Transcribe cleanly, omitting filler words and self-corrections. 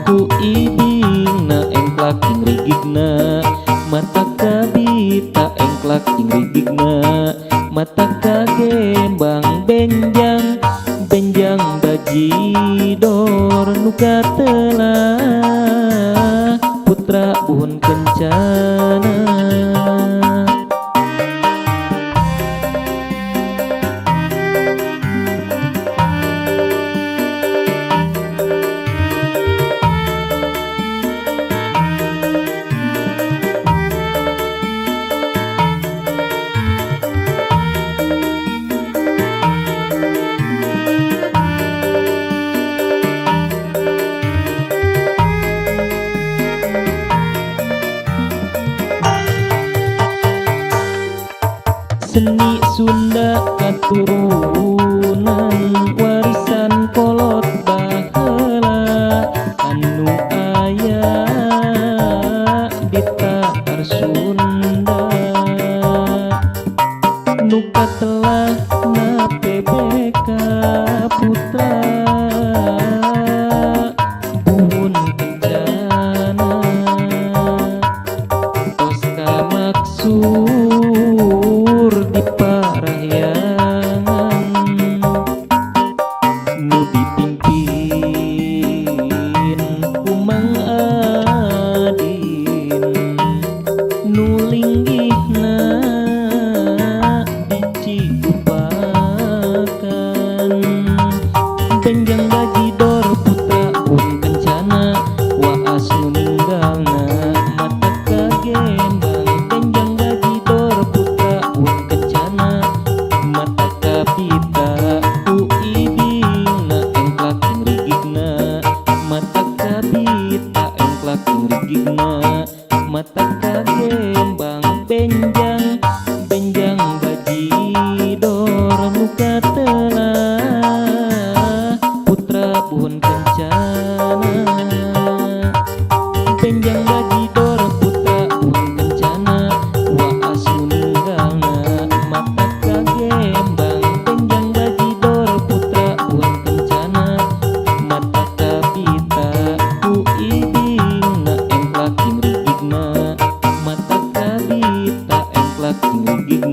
ku ibingna engklak ingrigigna mata kabita engklak ingrigigna mata kagembang benjang benjang bajidor nu katelah putra Buhun Kencana. Seni Sunda katurunan warisan kolot baheula anu aya di Tatar Sunda nu katelah na PBK Putra Buhun Kencana tos kamaksur di parahyangan nu dipimpin ku Mang Adin nu linggihna di Cigupakan benjang bajidor putra Buhun Kencana waas nu ninggalna mata kagembang benjang bajidor putra Buhun Kencana mata kabita ku ibingna engklak ingrigigna mata kabita engklak ingrigigna mata kagembang benjang benjang bajidor nu katelah putra Buhun Kencana benjang bajidor putra Buhun Kencana waas nu ninggalna mata kagembang benjang bajidor putra Buhun Kencana mata kabita ku ibingna engklak ingrigigna mata kabita engklak ingrigigna.